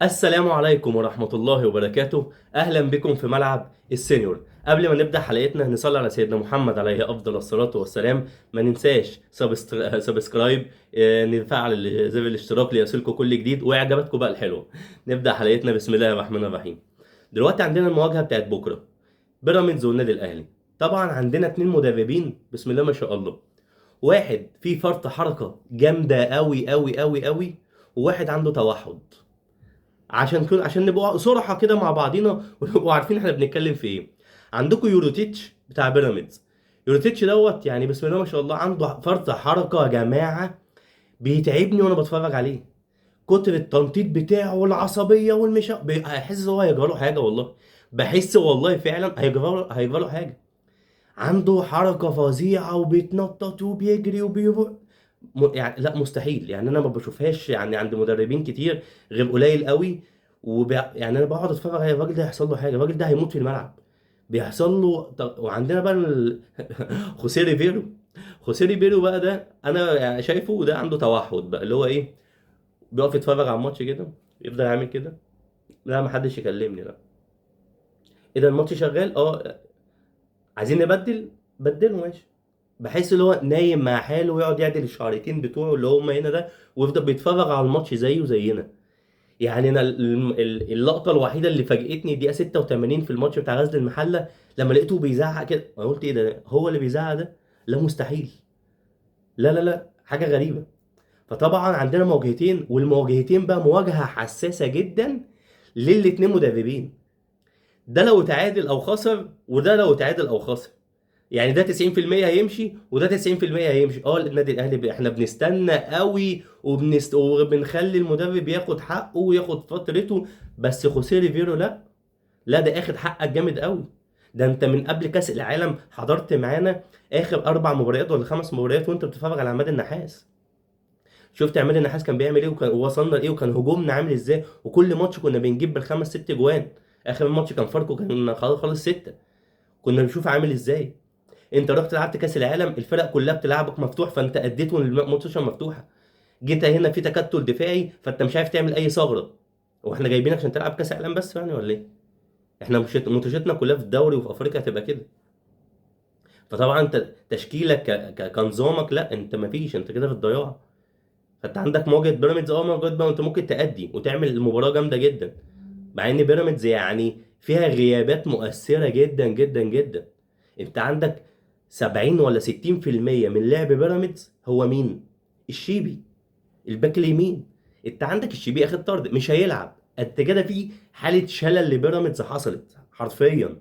السلام عليكم ورحمة الله وبركاته. أهلا بكم في ملعب السينيور. قبل ما نبدأ حلقتنا نصلي على سيدنا محمد عليه أفضل الصلاة والسلام. ما ننساش subscribe، نفعل زر الاشتراك ليصلكم كل جديد وإعجاباتكم بقى الحلوة. نبدأ حلقتنا بسم الله الرحمن الرحيم. دلوقتي عندنا المواجهة بتاعت بكرة، بيراميدز والنادي الأهلي. طبعا عندنا اتنين مدربين بسم الله ما شاء الله، واحد فيه فرط حركة جامدة أوي أوي أوي أوي، وواحد عنده توحد. عشان نبقى صراحة كده مع بعضينا ونبقوا عارفين احنا بنتكلم في ايه. عندكم يوروتيتش بتاع بيراميدز، يوروتيتش دوت يعني بسم الله ما شاء الله عنده فرط حركة يا جماعة، بيتعبني وانا بتفرج عليه. كتر التنطيط بتاعه والعصبية والمشا، بحس هو هيجرى له حاجة، والله بحس والله فعلا هيجرى له حاجة. عنده حركة فظيعة وبيتنطط وبيجري وبيروح، يعني لا مستحيل، يعني انا ما بشوفهاش يعني عند مدربين كتير غير قليل قوي. يعني انا بقعد اتفرج على الراجل ده هيحصل له حاجة، الراجل ده هيموت في الملعب بيحصل له. وعندنا بقى خوسيه ريفيرو. خوسيه ريفيرو بقى ده انا يعني شايفه ده عنده توحد بقى، اللي هو ايه، بيقف يتفرج على الماتش كده، يفضل عامل كده، لا ما حدش يكلمني، لا ايه ده الماتش شغال، عايزين نبدل، بدله ماشي. بحس اللي هو نايم مع حاله ويقعد يعدل الشعرتين بتوعه اللي هم هنا ده، ويفضل بيتفرج على الماتش زيه زينا. يعني انا اللقطة الوحيدة اللي فاجئتني دقيقة 86 في الماتش بتاع غزل المحلة، لما لقيته بيزعق كده، انا قلت ايه ده، هو اللي بيزعق ده؟ لا مستحيل، لا لا لا، حاجة غريبة. فطبعا عندنا مواجهتين، والمواجهتين بقى مواجهة حساسة جدا للاتنين مدربين. ده لو تعادل او خسر، وده لو تعادل او خسر، يعني ده 90% هيمشي وده 90% هيمشي. النادي الاهلي احنا بنستنى قوي وبنخلي المدرب ياخد حقه وياخد فترته، بس خوسيه ريفيرو لا لا، ده اخد حقك جامد قوي. ده انت من قبل كاس العالم حضرت معانا اخر 4 مباريات ولا 5 مباريات وانت بتتفرج على عماد النحاس، شفت عماد النحاس كان بيعمل ايه، ووصلنا لايه، وكان هجومنا عامل ازاي، وكل ماتش كنا بنجيب بالخمس ست جوان. اخر ماتش كان فاركو كان خلاص خالص 6، كنا بنشوف عامل ازاي. انت رحت لعبت كاس العالم الفرق كلها بتلعبك مفتوح، فانت اديته الماتش مفتوحة. جيت هنا في تكتل دفاعي، فانت مش عارف تعمل اي ثغره. واحنا جايبينك عشان تلعب كاس عالم بس يعني ولا ايه؟ احنا متوشتنا كلها في الدوري وفي افريقيا هتبقى كده. فطبعا انت تشكيلك كنظامك لا، انت مفيش، انت كده في الضياع. فانت عندك مواجهة بيراميدز، مواجهة بقى انت ممكن تأدي وتعمل مباراة جامدة جدا، مع ان بيراميدز يعني فيها غيابات مؤثرة جدا جدا جدا. انت عندك 70 ولا ستين في المية من لعب بيراميدز هو مين؟ الشيبي، الباك اليمين. انت عندك الشيبي اخد طرد مش هيلعب. انت كده في حاله شلل لبيراميدز حصلت حرفيا،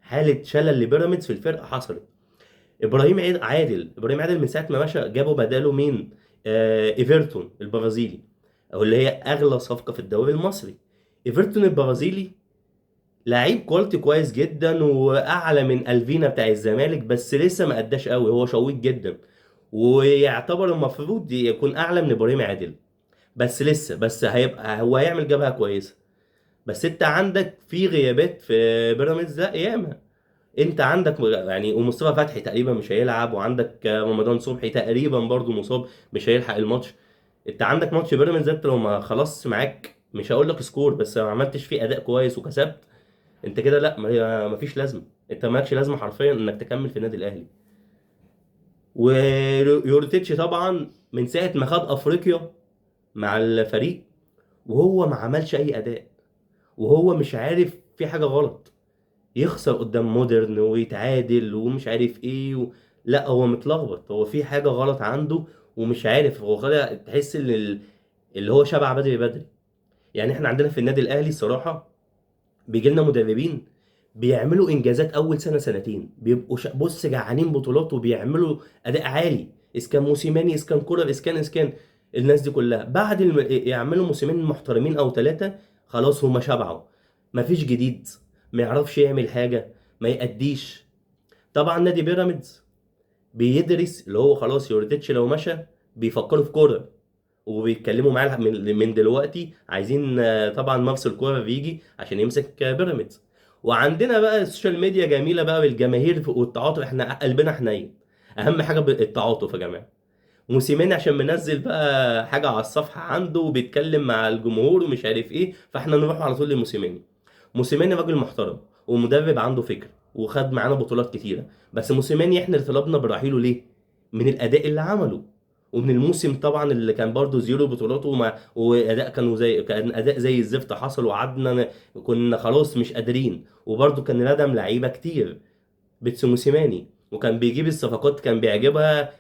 حاله شلل لبيراميدز في الفرقة حصلت. ابراهيم عادل، ابراهيم عادل من ساعة ما مشى جابوا بداله مين؟ ايفرتون البرازيلي، او اللي هي اغلى صفقة في الدوري المصري. ايفرتون البرازيلي لعيب quality كويس جدا واعلى من الفينا بتاع الزمالك، بس لسه ما اداش قوي، هو شويط جدا ويعتبر المفروض يكون اعلى من ابراهيم عادل، بس لسه، بس هيبقى هو هيعمل جبهة كويسة. بس انت عندك في غيابات في بيراميدز لا ياما، انت عندك ومصطفى فتحي تقريبا مش هيلعب، وعندك رمضان صبحي تقريبا برضو مصاب مش هيلحق الماتش. انت عندك ماتش بيراميدز انت لو ما خلاص معاك، مش هقول لك score، بس ما عملتش فيه اداء كويس وكسبت، انت كده لا، ما فيش لازمه، انت مالكش لازمه حرفيا انك تكمل في النادي الاهلي. ويورتيتش طبعا من ساعة ما خد افريقيا مع الفريق وهو ما عملش اي اداء، وهو مش عارف في حاجة غلط، يخسر قدام مودرن ويتعادل ومش عارف ايه لا هو متلخبط، هو في حاجة غلط عنده ومش عارف هو خد، تحس ان اللي هو شبع بدري بدري. احنا عندنا في النادي الاهلي الصراحة بيجي لنا مدربين بيعملوا انجازات اول سنة سنتين، بيبقوا جعانين بطولات وبيعملوا اداء عالي، اذا كان موسيماني، اذا كان كولر، اذا كان الناس دي كلها، بعد يعملوا موسمين محترمين او 3 خلاص هما شبعوا، مفيش جديد، ما يعرفش يعمل حاجة، ما يأديش. طبعا نادي بيراميدز بيدرس اللي هو خلاص يورديتش لو مشى بيفكروا في كولر وبيتكلموا معاه من دلوقتي، عايزين، طبعا مارسيل كولر بيجي عشان يمسك بيراميدز. وعندنا بقى السوشيال ميديا جميلة بقى بالجماهير والتعاطف، احنا قلبنا حنين، اهم حاجة التعاطف يا جماعة. موسيماني عشان منزل بقى حاجة على الصفحة عنده وبيتكلم مع الجمهور ومش عارف ايه، فاحنا نروح على طول لموسيماني. موسيماني راجل محترم ومدرب عنده فكر وخد معانا بطولات كتيرة، بس موسيماني احنا اللي طلبنا برحيله ليه؟ من الاداء اللي عمله ومن الموسم طبعا اللي كان برضه zero بطولات، واداء كانوا زي كان اداء زي الزفت حصل، وقعدنا كنا خلاص مش قادرين، وبرضه كان ردم لعيبة كتير بيتسو موسيماني، وكان بيجيب الصفقات كان بيعجبها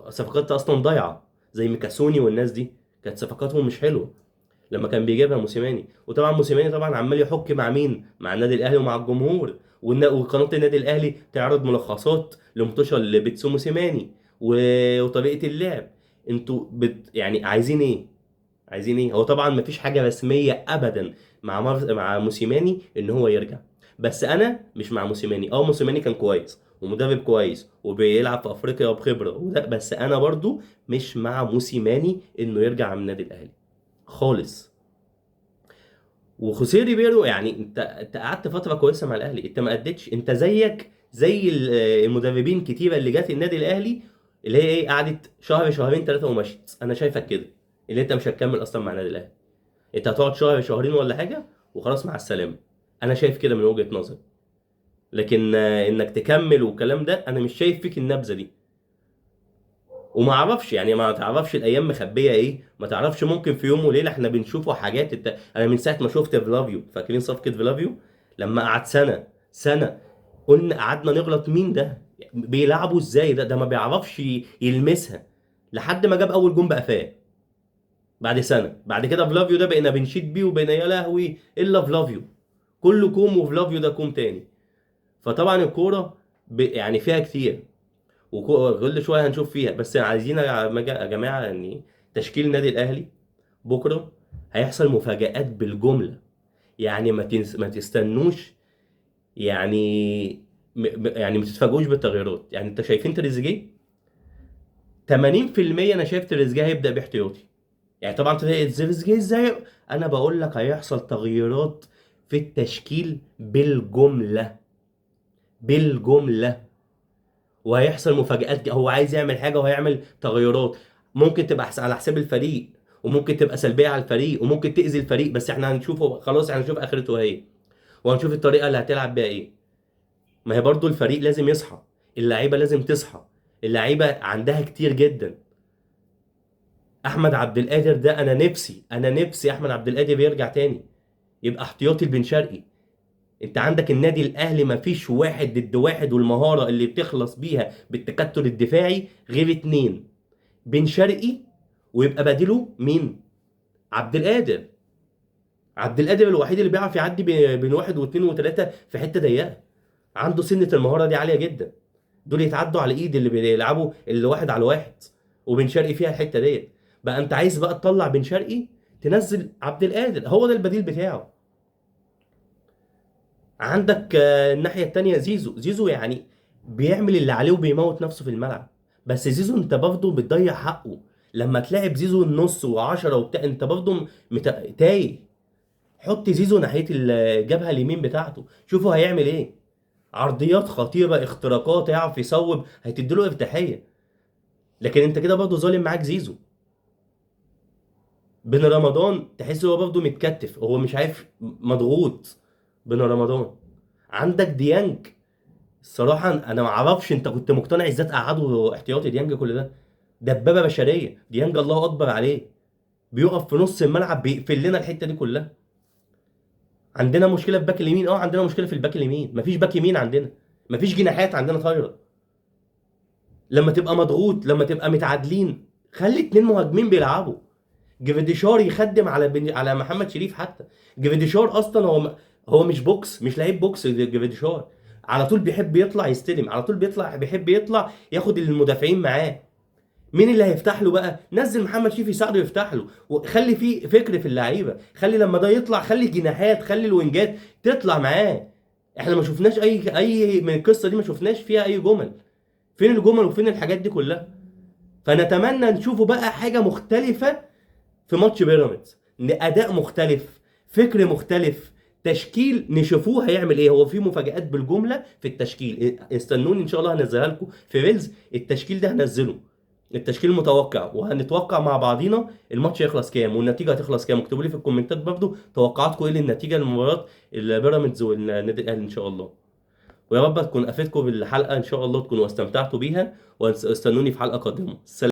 صفقات اصلا ضايعة زي ميكاسوني والناس دي، كانت صفقاتهم مش حلوة لما كان بيجيبها موسيماني. وطبعا موسيماني طبعا عمال يحك مع مين؟ مع النادي الاهلي ومع الجمهور، وقناة النادي الاهلي تعرض ملخصات لمطوشه لبيتسو موسيماني وطريقه اللعب. انتوا يعني عايزين ايه؟ عايزين ايه؟ هو طبعا مفيش حاجة رسمية ابدا مع موسيماني ان هو يرجع، بس انا مش مع موسيماني. موسيماني كان كويس ومدرب كويس وبيلعب في افريقيا وبخبره وده، بس انا برضو مش مع موسيماني انه يرجع من النادي الاهلي خالص. وخوسيه ريبيرو يعني انت قعدت فترة كويسة مع الاهلي، انت ما اديتش، انت زيك زي المدربين كتيرة اللي جت النادي الاهلي اللي هي ايه، قعدت شهر شهرين ثلاثة ومشت. انا شايفك كده اللي انت مش هتكمل اصلا مع النادي الاهلي، انت هتقعد شهر شهرين ولا حاجة وخلاص مع السلامة. انا شايف كده من وجهه نظري، لكن انك تكمل والكلام ده انا مش شايف فيك النبذه دي. وما اعرفش يعني، ما تعرفش الايام مخبيه ايه، ما تعرفش ممكن في يوم وليلة احنا بنشوفه حاجات. انا من ساعة ما شفت فلافيو، فاكرين صفقة فلافيو لما قعد سنة قلنا قعدنا نغلط مين ده، بيلعبوا ازاي ده ما بيعرفش يلمسها، لحد ما جاب اول جون بقفاه بعد سنة. بعد كده فلافيو ده بقينا بنشيد بيه وبقينا يا لهوي الا فلافيو، كله كوم وفلافيو ده كوم تاني. فطبعا الكورة يعني فيها كتير وكل شوية هنشوف فيها، بس عايزين يا جماعة يعني تشكيل النادي الاهلي بكره هيحصل مفاجآت بالجملة، يعني ما تستنوش، يعني يعني ما تتفاجئوش بالتغييرات. يعني انت شايفين تريزيجيه 80%، انا شايف تريزيجيه هيبدا باحتياطي. يعني طبعا تريزيجيه ازاي؟ انا بقول لك هيحصل تغييرات في التشكيل بالجملة بالجملة، وهيحصل مفاجآت. هو عايز يعمل حاجة وهيعمل تغيرات، ممكن تبقى على حساب الفريق، وممكن تبقى سلبية على الفريق، وممكن تأذي الفريق، بس احنا هنشوفه خلاص، احنا هنشوف اخرته ايه، وهنشوف الطريقة اللي هتلعب بيها ايه. ما هي برضو الفريق لازم يصحى، اللعيبة لازم تصحى، اللعيبة عندها كتير جدا. احمد عبد القادر ده انا نفسي احمد عبد القادر يرجع تاني يبقى احتياطي لبن شرقي. انت عندك النادي الاهلي ما فيش واحد ضد واحد، والمهاره اللي بتخلص بيها بالتكتل الدفاعي غير اتنين، بن شرقي ويبقى بديله مين؟ عبد القادر. عبد القادر الوحيد اللي بيعرف يعدي بين واحد واثنين وثلاثة في حتة ضيقه، عنده سنة المهارة دي عالية جدا. دول يتعدوا على ايد اللي بيلعبوا اللي واحد على واحد، وبن شرقي فيها الحتة ديت. بقى انت عايز بقى تطلع بن شرقي تنزل عبد القادر، هو ده البديل بتاعه. عندك الناحية التانية زيزو. زيزو يعني بيعمل اللي عليه وبيموت نفسه في الملعب، بس زيزو انت برضه بتضيع حقه لما تلعب زيزو النص وعشرة وبتاع، انت برضه تايه. حط زيزو ناحية الجبهة اليمين بتاعته، شوفوا هيعمل ايه. عرضيات خطيرة، اختراقات، يعرف يصوب، هتديله ارتاحيه. لكن انت كده برضه ظالم معاك زيزو. بن رمضان تحس هو برضه متكتف، هو مش عارف، مضغوط بن رمضان. عندك ديانج، الصراحة انا ما اعرفش انت كنت مقتنع ازاي تقعده احتياطي ديانج كل ده؟ دبابة بشرية ديانج، الله اكبر عليه، بيقف في نص الملعب بيقفل لنا الحتة دي كلها. عندنا مشكلة في باك اليمين، عندنا مشكلة في الباك اليمين، مفيش باك يمين عندنا، مفيش جناحات عندنا طايره. لما تبقى مضغوط، لما تبقى متعادلين، خلي اتنين مهاجمين بيلعبوا. جريديشار يخدم على محمد شريف. حتى جريديشار اصلا هو مش box، مش لعيب box. جريديشار على طول بيحب يطلع يستلم، على طول بيطلع، بيحب يطلع ياخد المدافعين معاه. مين اللي هيفتح له بقى؟ نزل محمد شريف يساعده يفتح له، وخلي فيه فكر في اللعيبة، خلي لما ده يطلع خلي الجناحات، خلي الوينجات تطلع معاه. احنا ما شفناش اي من القصة دي، ما شفناش فيها اي جمل. فين الجمل وفين الحاجات دي كلها؟ فنتمنى نشوفه بقى حاجة مختلفة في ماتش بيراميدز، اداء مختلف، فكر مختلف، تشكيل نشوفوه هيعمل ايه. هو في مفاجآت بالجملة في التشكيل، استنوني ان شاء الله هنزلها لكم في reels. التشكيل ده هنزله، التشكيل المتوقع، وهنتوقع مع بعضينا الماتش يخلص كام والنتيجة هتخلص كام. اكتبوا لي في الكومنتات برضو توقعاتكم ايه للنتيجة لمباراة البيراميدز والنادي الاهلي ان شاء الله. ويا رب تكون افدتكم بالحلقة ان شاء الله، تكونوا استمتعتوا بيها، واستنوني في حلقة قادمة. سلام.